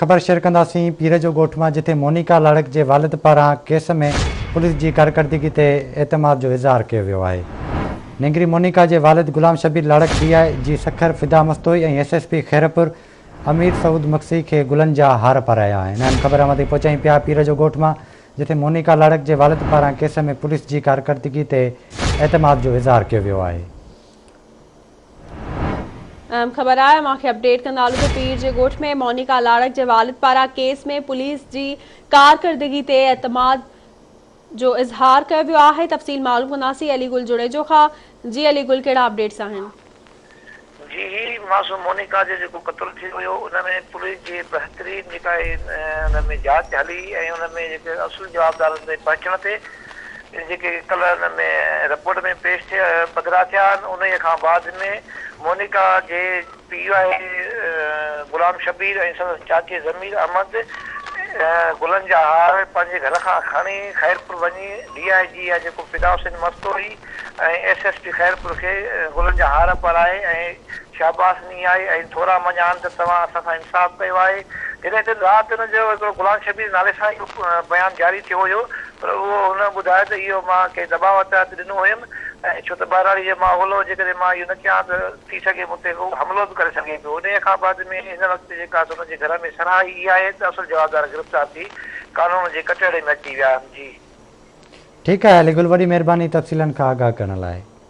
خبر شيئر ڪنداسين پير جو ڳوٺ مان جتي مونيڪا لاڙڪ جي والد پاران ڪيس ۾ پوليس جي ڪارڪردگي تي اعتماد جو اظهار ڪيو ويو آهي. نينگري مونيڪا جي والد Ghulam Shabbir Larak D I G Sukkur Fida Mastoi ۽ S S P Khairpur Amir Saud Magsi کي گلن جا هار پارايا آهن. اهم خبر اوهان تائين پهچايون پيا پير جو ڳوٺ مان جتي مونيڪا لاڙڪ جي والد پاران ڪيس ۾ پوليس جي ڪارڪردگي تي اعتماد جو اظهار ڪيو ويو آهي. اهم خبر آهي اوهان کي اپڊيٽ ڪندا هلون ته پير جي ڳوٺ ۾ مونيڪا لاڙڪ جي والد پاران ڪيس ۾ پوليس جي ڪارڪردگي تي اعتماد جو اظهار ڪيو ويو آهي تفصيل معلوم ڪنداسين علي گل جوڻيجو کان جي علي گل ڪهڙا اپڊيٽس آهن. جي هي معصوم مونيڪا جو جيڪو قتل ٿيو هيو ان ۾ پوليس جي بهترين جيڪا ان ۾ جاچ هلي ۽ ان ۾ جيڪي اصل جوابدارن تائين پهچڻ تي جيڪي ڪلهه ان ۾ رپورٽ ۾ پيش ٿيا پڌرا ٿيا آهن انهيء کان بعد ۾ مونيڪا جي پيء آهي غلام شبير ۽ سندس چاچي ضمير احمد گلن جا هار پنهنجي گهر کان کڻي خيرپور وڃي ڊي I جي آهي جيڪو Fida Hussain Mastoi ۽ S S P Khairpur کي گلن جا هار پارائي ۽ شاباس ڏني آهي ۽ ٿورا مڃيا آهن ته توهان اسان سان انصاف ڪيو آهي. جڏهن ته رات ان جو هڪڙو غلام شبير نالي سان اهو بيان جاري ٿيو هيو پر اهو هن ٻڌايو ته اهو مان ڪنهن دٻاء تحت ڏنو هيم ۽ ڇو ته ٻهراڙي جو ماحول هو جيڪڏهن مان اهو نه ڪيان ته ٿي سگهي مون تي ڪو حملو به ڪري سگهي پيو. انهيء کان بعد ۾ هن وقت جيڪا سو انهن جي گهر ۾ سرهائي اها آهي ته اصل جوابدار گرفتار ٿي قانون جي ڪٽهڙي ۾ اچي ويا آهن. جي. ٺيڪ آهي علي گل وڏي مهرباني تفصيلن کان آگاهه ڪرڻ لاء.